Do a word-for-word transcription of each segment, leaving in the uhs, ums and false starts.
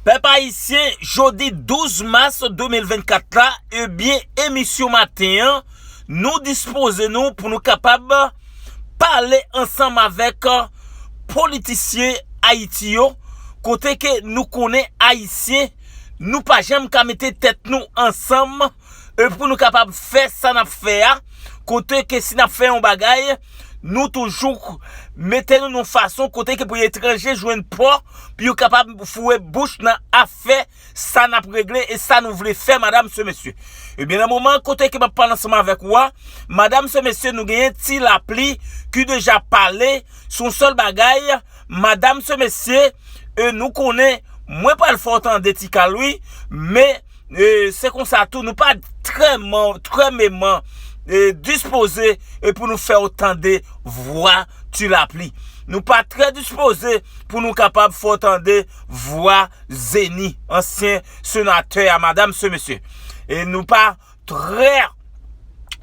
Pèp ayisyen, jodi douz mas de mil vennkat la, ebyen, emisyon maten an, nou dispoze nou pou nou kapab pale ansanm avèk, euh, politisyen Ayiti yo, kote ke nou konnen ayisyen, nou pa janm ka mete tèt nou ansanm, e pou nou kapab fè sa n ap fè a, kote ke si n ap fè yon bagay, nou toujou mete nou nan yon fason kote ke pou etranje jwenn pò, pou yo kapab foure bouch nan afè sa n ap regle e sa nou vle fè, madam, se mesye. Ebyen, nan moman kote ke m ap pale ansanm avèk ou a, madam, se mesye, nou genyen Ti Lapli ki deja pale sou yon sèl bagay, madam, se mesye, e nou konnen, mwen pral fè w tande Ti Kal wi, men, e, se konsa tou, nou pa trè man, trè menman, e, dispoze, e, pou nou fè w tande vwa Ti Lapli. Nou pa trè dispoze pou nou kapab fè w tande vwa Zeni, ansyen senatè a, madam, se mesye. E nou pa trè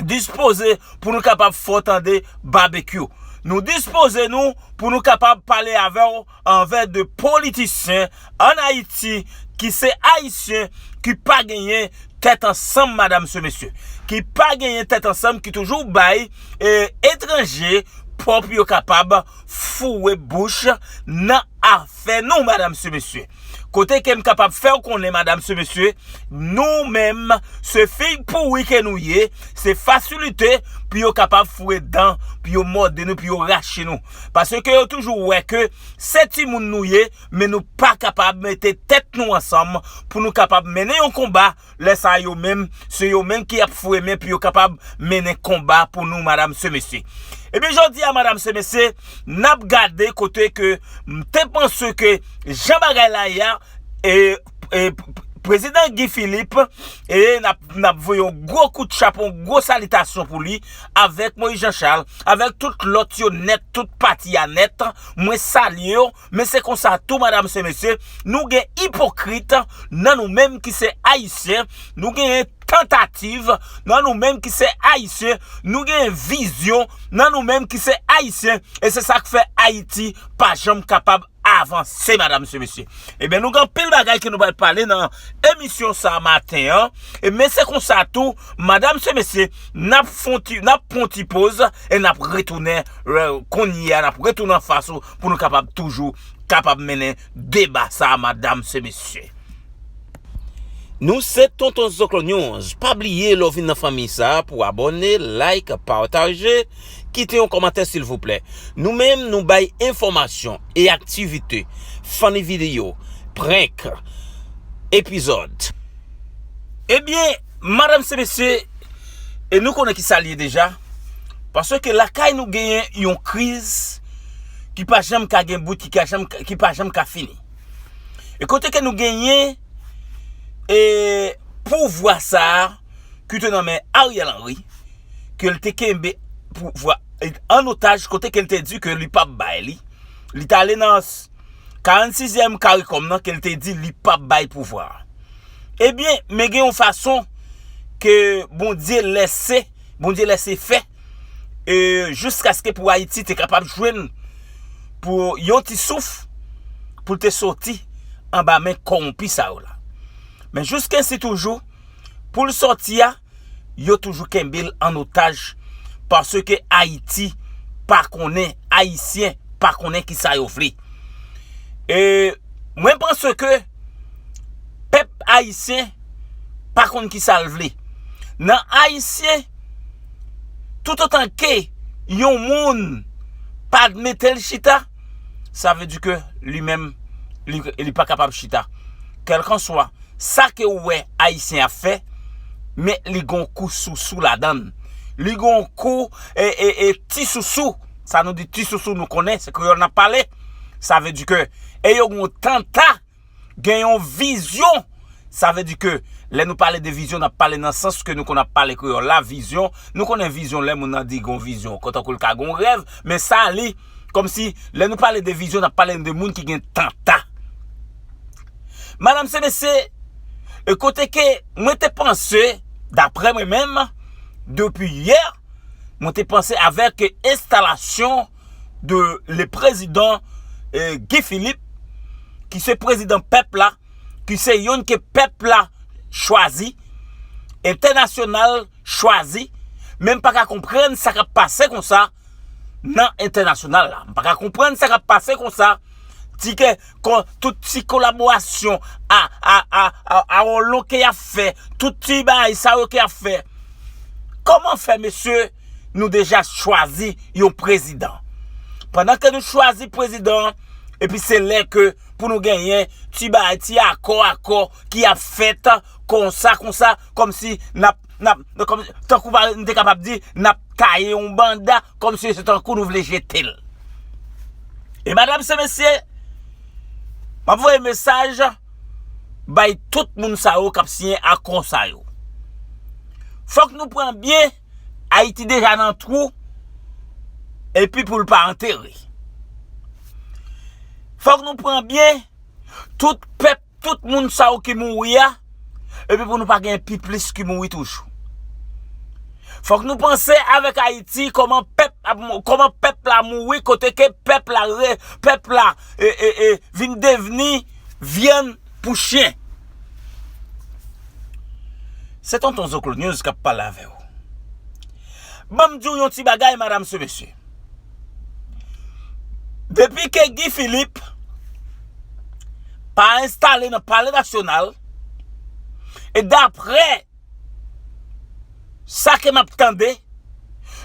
dispoze pou nou kapab fè w tande Babekyou. Nou dispoze nou pou nou kapab pale avè w anvè de politisyen ann Ayiti ki se ayisyen ki pa genyen tèt ansanm, madam, se mesye, ki pa genyen tèt ansanm, ki toujou bay, e, etranje pò pou yo kapab foure bouch nan afè nou, madam, se mesye. Kote ke m kapab fè w konnen, madam, se mesye, nou menm, se fig pouri ke nou ye, se fasilite pou yo kapab foure dan, pou yo mòde nou, pou yo rache nou. Paske yo toujou wè ke se timoun nou ye, men nou pa kapab mete tèt nou ansanm pou nou kapab mennen yon konba. Lè sa a, yo menm, se yo menm ki ap foure men pou yo kapab mennen konba pou nou, madam, se mesye. Ebyen, jodi a, madam, se mesye, n ap gade kote ke m te panse ke jan bagay la ye a, e, e, prezidan Guy Philippe, e n ap, n ap voye yon gwo kout chapo, yon gwo salitasyon pou li, avèk Moïse Jean Charles, avèk tout lòt yo nèt, tout pati a nèt, mwen salye yo, men se konsa tou, madam, se mesye, nou gen ipokrit nan nou menm ki se ayisyen, nou genyen tantativ nan nou menm ki se ayisyen, nou genyen vizyon nan nou menm ki se ayisyen, e se sa k fè Ayiti pa janm kapab avanse, madam, se mesye. Ebyen, nou gen anpil bagay ke nou pral pale nan emisyon sa a maten an, e men se konsa tou, madam, se mesye, n ap fon ti, n ap pran ti poz, e n ap retounen, e, kounye a, n ap retounen anfas ou pou nou kapab toujou kapab mennen deba sa a, madam, se mesye. Nou se Tonton Zoklo News. Pa bliye, lè w vin nan fanmi sa a, pou abòne, like, pataje, kite yon kòmantè, silvouplè. Nou menm, nou bay enfòmasyon e aktivite, funny video, prank, epizòd. Ebyen, madam, se mesye, e nou konnen ki sa l ye deja, paske lakay nou genyen yon kriz ki pa janm ka gen bout, ki ka janm, ki pa janm ka fini. E kote ke nou genyen, e, pouvwa sa a ki te nan men Ariel Henry, ke l te kenbe pouvwa an otaj, kote ke l te di ke li p ap bay li. Li t ale nan s-, karannsizèm karikòm nan, ke l te di li p ap bay pouvwa a. Ebyen, men gen yon fason ke Bondye lèse, Bondye lèse fè, e, jiskaske pou Ayiti te kapab jwenn pou yon ti souf, pou l te soti anba men kòwonpi sa yo la. Men jiskensi toujou, pou l sòti a, yo toujou kenbe l an otaj, paske Ayiti pa konnen, Ayisyen pa konnen ki sa yo vle. E mwen panse ke pèp ayisyen pa konn ki sa l vle. Nan Ayisyen, toutotan ke yon moun pa mete l chita, sa vle di ke li menm, li, li pa kapab chita. Kèlkanswa sa ke w wè Ayisyen ap fè, men li gon kou sousou ladan l. Li gon kou, e, e, e, ti sousou. Sa nou di ti sousou, nou konnen, se kreyòl n ap pale. Sa vle di ke, e yo gon tanta, gen yon vizyon. Sa vle di ke, lè nou pale de vizyon, n ap pale nan sans ke nou konn ap pale kreyòl la, vizyon. Nou konnen vizyon, lè moun nan di gon vizyon, kontan kou l ka gon rèv, men sa li, kòmsi, lè nou pale de vizyon, n ap pale de moun ki gen tanta. Madam, se mesye, e kote ke mwen te panse, daprè mwen menm, depi yè, mwen te panse avèk enstalasyon de le président, eh, Guy Philippe, ki se prezidan pèp la, ki se yonn ke pèp la chwazi, entènasyonal chwazi, men m pa ka konprann sa k ap pase konsa nan entènasyonal la. M pa ka konprann sa k ap pase konsa. Ti ke kon, tout ti kolaborasyon a, a, a, a, a Rolon ke y ap fè, tout ti bagay sa yo ke y ap fè. Kòman fè, mesye, nou deja chwazi yon prezidan? Pandan ke nou chwazi prezidan, epi se lè ke pou nou genyen ti bagay, ti akò, akò ki ap fèt konsa, konsa, kòmsi n ap, n ap, kòm, tankou pa, nou te kapab di, n ap taye yon banda, kòmsi se tankou nou vle jete l. E medam e mesye, m ap voye mesaj bay tout moun sa yo k ap siyen akò sa yo. Fòk nou pran byen, Ayiti deja nan twou, epi pou l pa antere. Fòk nou pran byen, tout pèp, tout moun sa yo ki mouri a, epi pou nou pa gen pi plis ki mouri toujou. Fòk nou panse avèk Ayiti, kòman pèp ap mou-, kòman pèp la mouri, kote ke pèp la re-, pèp la, e, e, e, vin devni vyann pou chen. Se tonton Zoklo News k ap pale avè w. Ban m di w yon ti bagay, medam e mesye. Depi ke Guy Philippe pa enstale nan Palè Nasyonal, e daprè sa ke m ap tande,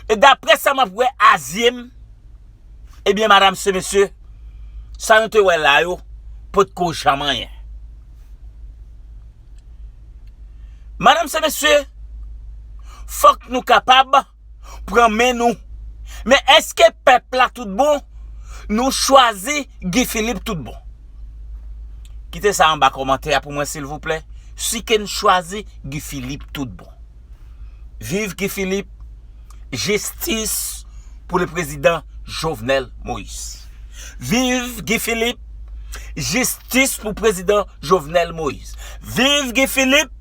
e daprè sa m ap wè a zye m, ebyen, medam e mesye, sa nou te wè la yo potko janm anyen. Medam e mesye, fòk nou kapab pran men nou. Men èske pèp la tout bon? Nou chwazi Guy Philippe tout bon? Kite sa anba kòmantè a pou mwen, silvouplè. Si ke n chwazi Guy Philippe tout bon. Viv Guy Philippe, jistis pou le prezidan Jovenel Moïse. Viv Guy Philippe, jistis pou prezidan Jovenel Moïse. Viv Guy Philippe,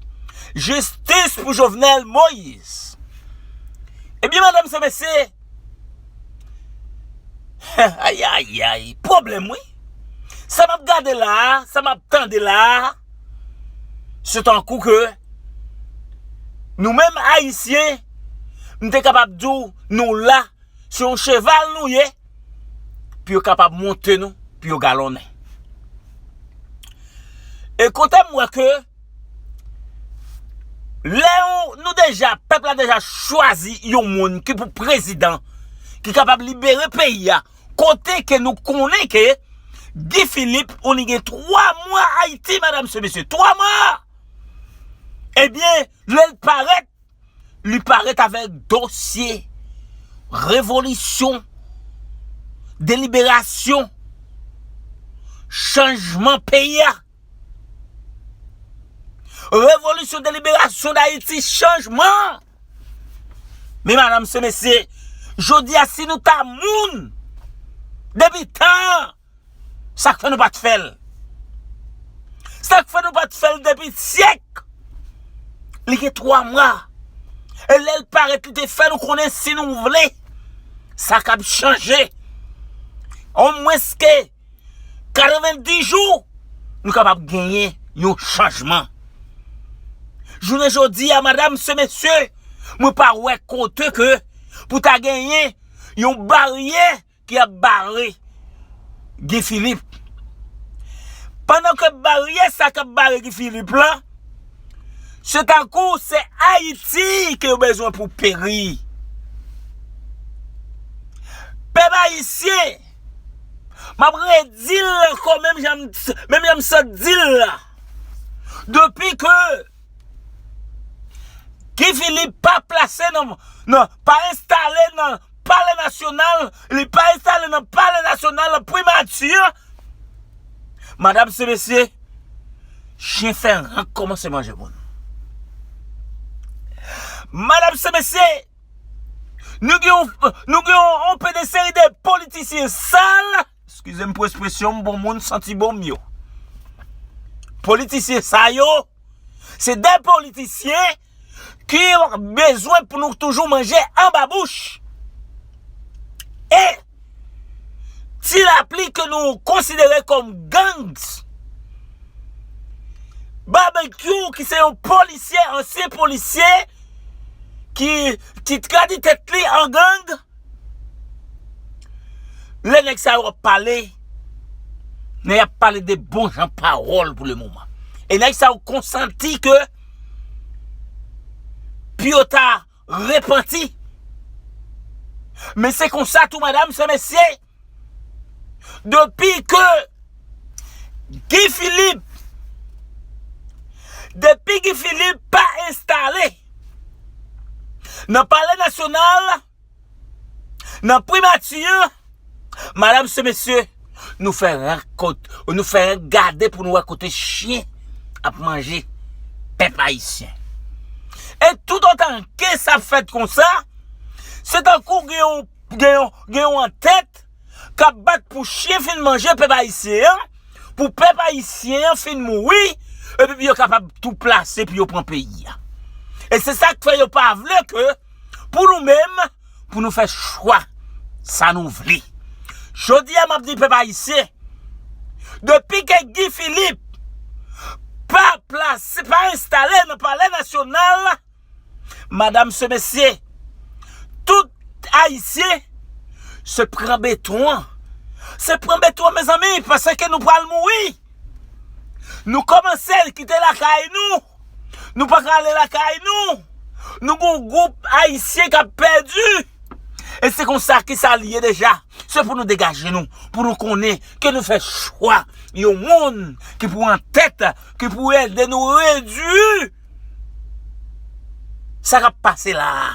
jistis pou Jovenel Moïse. Ebyen, medam e mesye, ayayay, pwoblèm wi. Sa m ap gade la a, sa m ap tande la a, se tankou ke nou menm Ayisyen, m te kapab di w, nou la, se yon cheval nou ye, pou yo kapab monte nou, pou yo galonnen. E kote m wè ke lè nou, nou deja, pèp la deja chwazi yon moun ki pou prezidan, ki kapab libere peyi a, kote ke nou konnen ke Guy Philippe, ou li gen twa mwa Ayiti, medam e mesye, twa mwa! Ebyen, lè l parèt, li parèt avèk dosye revolisyon, deliberasyon, chanjman peyi a. Revolisyon, deliberasyon Dayiti, chanjman. Men medam e mesye, jodi a, si nou ta moun depi tan, sa k fè nou pa t fè l? Sa k fè nou pa t fè l depi syèk? Li gen twa mwa. E lè l parèt, li te fè nou konnen, si nou vle, sa k ap chanje. Omwens ke katrevenndis jou, nou kapab genyen yon chanjman. Jounen jodi a, medam e mesye, mwen pa wè kote ke pou ta genyen yon baryè ki ap bare Guy Philippe. Pandan ke baryè sa k ap bare Guy Philippe la, se tankou se Ayiti ke yo bezwen pou peri. Pèp ayisyen, m ap redi l ankò, menm jan m, menm jan m sot di l la. Depi ke Guy Philippe pa plase nan, nan, pa enstale nan Palè Nasyonal, li pa enstale nan Palè Nasyonal, nan Primati, medam e mesye, chen fè rank kòmanse manje moun. Medam e mesye, nou gen yon, nou gen yon, yon pe de seri de politisyen sal, eskize m pou ekspresyon m, bon moun santi bon m yo. Politisyen sa yo, se de politisyen ki bezwen pou nou toujou manje anba bouch. E Ti Lapli ke nou konsidere kòm gangs, Barbecue, ki se yon polisye, ansyen polisye, ki, ki tradi tèt li an gang. Lè nèg sa yo ap pale, nèg ap pale de bon jan pawòl pou le moman. E nèg sa yo konsanti ke pou yo ta repanti. Men se konsa tou, madam, se mesye. Depi ke Guy Philippe, depi Guy Philippe pa enstale nan Palè Nasyonal, nan primati an, madam, se mesye, nou fè rank kot, nou fè rank gade pou nou wè kote chen ap manje pèp ayisyen. E toutotan ke sa ap fèt konsa, se tankou gen yon, gen yon, gen yon antèt k ap bat pou chen fin manje pèp ayisyen an, pou pèp ayisyen an fin mouri, epi pou yo kapab tou plase pou yo pran peyi a. E se sa k fè yo pa vle ke, pou nou menm, pou nou fè chwa sa nou vle. Jodi a, m ap di pèp ayisyen, depi ke Guy Philippe pa plase, pa enstale nan Palè Nasyonal, madam, se mesye, tout Ayisyen, se pran beton an. Se pran beton an, mezanmi, paske nou pral mouri. Nou kòmanse kite lakay nou. Nou pa ka ale lakay nou. Nou gon gwoup Ayisyen k ap pèdi. E se konsa ki sa l ye deja. Se pou nou degaje nou, pou nou konnen ke nou fè chwa yon moun ki pou an tèt, ki pou ede nou redui sa k ap pase la a.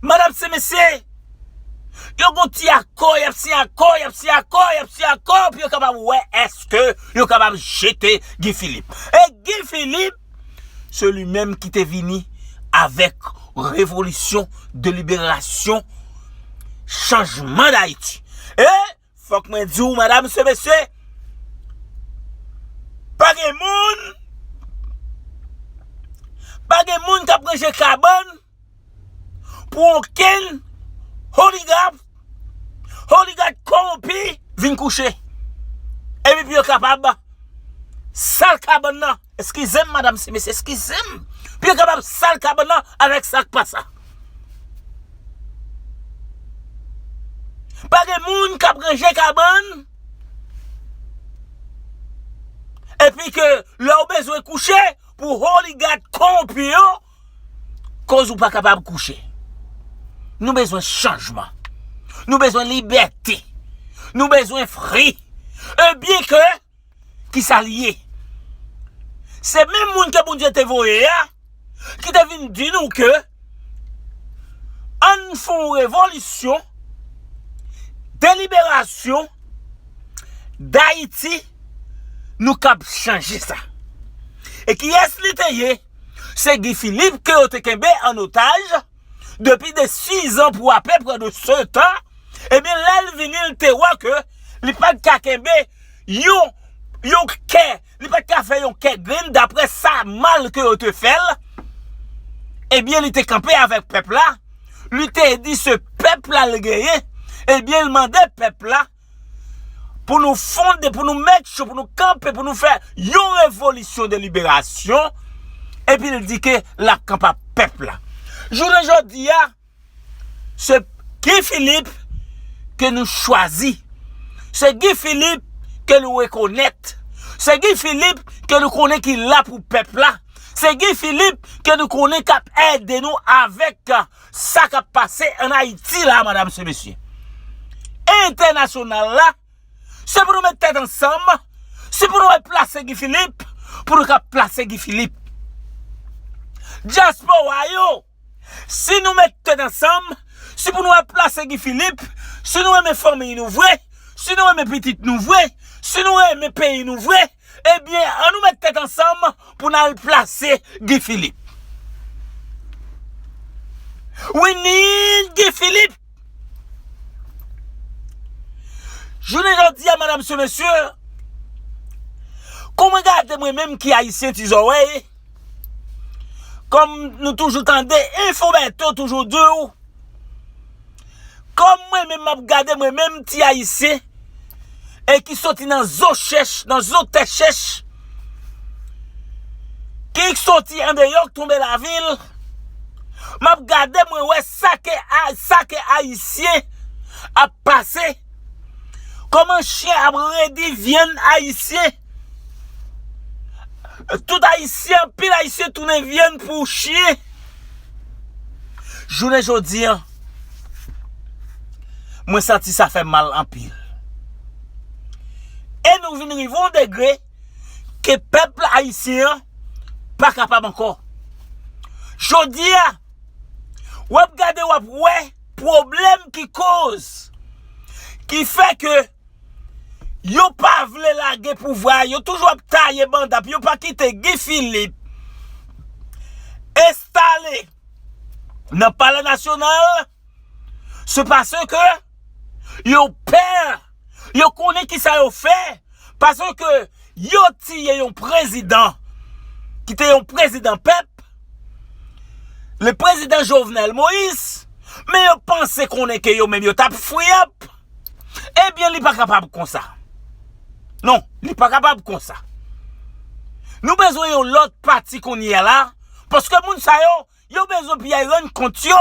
Madam, se mesye, yo gon ti akò, y ap siyen akò, y ap siyen akò, y ap siyen akò, pou yo kapab wè èske yo kapab jete Guy Philippe. E Guy Philippe, se li menm ki te vini avèk revolisyon de liberasyon, chanjman Dayiti. E fòk mwen di w, madam, se mesye, pa gen moun, pa gen moun k ap ranje kabann pou okenn oligak, oligak kowonpi vin kouche. Epi pou yo kapab sal kabann nan. Eskize m, madam, se mesye, eskize m. Pou yo kapab sal kabann nan avèk sa k pa sa. Pa gen moun k ap ranje kabann. Epi ke lè w bezwen kouche pou oligak kowonpi yo, koz ou pa kapab kouche. Nou bezwen chanjman. Nou bezwen libète. Nou bezwen fri. Ebyen ke, ki sa l ye? Se menm moun ke Bondye te voye a, ki te vin di nou ke ann fè yon revolisyon de liberasyon Dayiti, nou kab chanje sa. E kiyès li te ye? Se Guy Philippe ke yo te kenbe an otaj depi de sizan pou apeprè de setan. Ebyen, lè l vini, l te wè ke li pa t ka kenbe yon, yon kè, li pa t ka fè yon kè grenn daprè sa mal ke yo te fè l. Ebyen, li te kanpe avèk pèp la. Li te di se pèp la l genyen. Ebyen, l mande pèp la pou nou fonde, pou nou make sure, pou nou kanpe, pou nou fè yon revolisyon de liberasyon. Epi l di ke l ap kanpe ak pèp la. Jounen jodi a, se Guy Philippe ke nou chwazi. Se Guy Philippe ke nou rekonèt. Se Guy Philippe ke nou konnen ki la pou pèp la. Se Guy Philippe ke nou konnen k ap ede nou avèk sa k ap pase ann Ayiti la, madam, se mesye. Entènasyonal la, se pou nou met tèt ansanm, se pou nou replase Guy Philippe, pou nou ka plase Guy Philippe. Dyaspora yo, si nou met tèt ansanm, se pou nou replase Guy Philippe, si nou renmen fanmi nou vre, si nou renmen pitit nou vre, si nou renmen peyi nou vre, ebyen, ann nou met tèt ansanm pou n al plase Guy Philippe. We need Guy Philippe. Jounen jodi a, madam, se mesye, kon mwen gade mwen menm ki ayisyen ti zòrèy, kòm nou toujou tande, Enfo Bèto toujou di w, kòm mwen menm m ap gade mwen menm ti ayisyen, e ki soti nan zo chèch, nan zo tè chèch, ki soti andeyò, k tonbe lavil, m ap gade, mwen wè sa ke a-, sa ke Ayisyen ap pase. Kòman chen ap redi vyann Ayisyen? Tout Ayisyen, anpil Ayisyen tounen vyann pou chen. Jounen jodi a, mwen santi sa fè m mal anpil. E nou vin rive yon degre ke pèp ayisyen an pa kapab ankò. Jodi a, w ap gade, w ap wè pwoblèm ki koz, ki fè ke yo pa vle lage pouvwa, yo toujou ap taye banda pou yo pa kite Guy Philippe enstale nan Palè Nasyonal, se paske yo pè, yo konnen kisa yo fè, paske yo tiye yon prezidan ki te yon prezidan pèp, le prezidan Jovenel Moïse, men yo panse konnen ke yo menm yo t ap friyap. Ebyen, li pa kapab konsa. Non, li pa kapab konsa. Nou bezwen yon lòt pati kounye a la, paske moun sa yo, yo bezwen pou y al rann kont yo,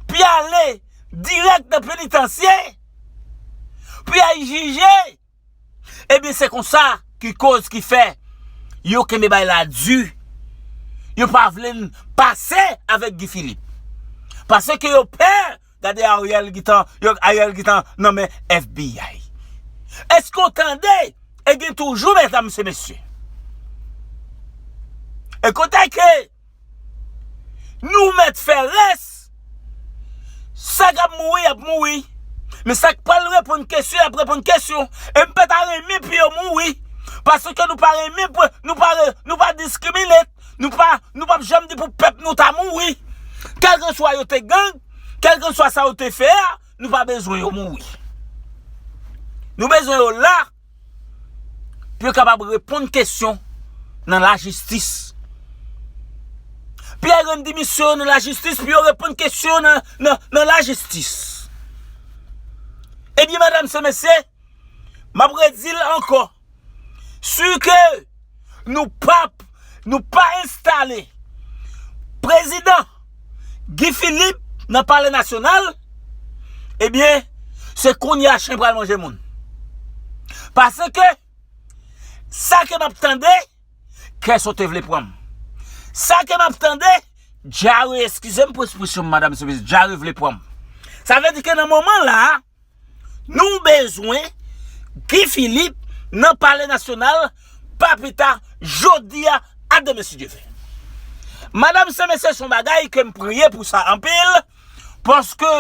pou y ale dirèk nan penitansye, pou y al jije. Ebyen, se konsa ki koz ki fè yo kenbe bay la di. Yo pa vle n pase avèk Guy Philippe. Paske yo pè, gade Ariel gentan, yo, Ariel gentan nan men F B I. Èske w tande? E gen toujou, medam e mesye. E kote ke nou mèt fè rès, sa k ap mouri, y ap mouri. Men sa k pral reponn kesyon, y ap reponn kesyon. E m pa ta renmen pou yo mouri. Paske nou pa renmen pou, nou pa re-, nou pa diskrimine. Nou pa, nou p ap janm di pou pèp nou ta mouri. Kèlkeswa yo te gang, kèlkeswa sa yo te fè a, nou pa bezwen yo mouri. Nou bezwen yo la pou yo kapab reponn kesyon nan lajistis. Pou yo rann demisyon yo nan lajistis, pou yo reponn kesyon nan, nan, nan lajistis. Ebyen, medam e mesye, m ap redi l ankò. Si ke nou p ap, nou pa enstale prezidan Guy Philippe nan Palè Nasyonal, ebyen, se kounye a chen pral manje moun. Paske sa ke m ap tande, kè sote vle pran m. Sa ke m ap tande, dyare, eskize m pou ekspresyon m, medam e mesye, dyare vle pran m. Sa vle di ke nan moman la a, nou bezwen Guy Philippe nan Palè Nasyonal, pa pita jodi a, a demen si Dye vle. Medam e mesye, se yon bagay ke m priye pou sa anpil, paske,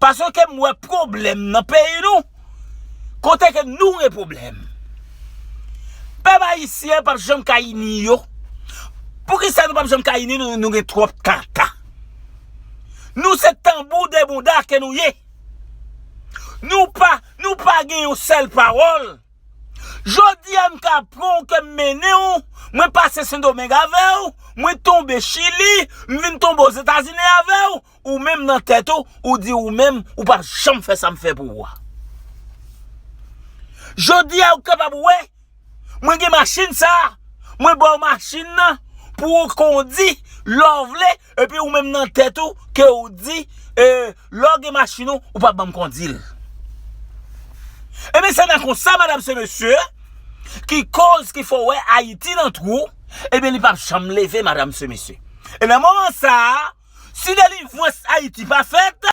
paske m wè pwoblèm nan peyi nou, kote ke nou gen pwoblèm. Pèp ayisyen p ap janm ka ini yo. Poukisa nou p ap janm ka ini nou? Nou gen twòp kaka. Nou se tanbou de bounda ke nou ye. Nou pa, nou pa gen yon sèl pawòl. Jodi a, m ka pran w ke m mennen w, mwen pase Sendomeng avè w, mwen tonbe Chili, m vin tonbe Ozetazini avè w, ou menm nan tèt ou, ou di ou menm, ou p ap janm fè sa m fè pou ou a. Jodi a, ou kapab wè, mwen gen machin sa a, mwen ba w machin nan pou ou kondi lè w vle, epi ou menm nan tèt ou, ke ou di, e, lè w gen machin ou, ou p ap ban m kondi l. Ebyen, se nan konsa, medam e mesye, ki koz ki fè w wè Ayiti nan twou, ebyen, li p ap janm leve, medam e mesye. E nan moman sa a, si delivrans Ayiti pa fèt,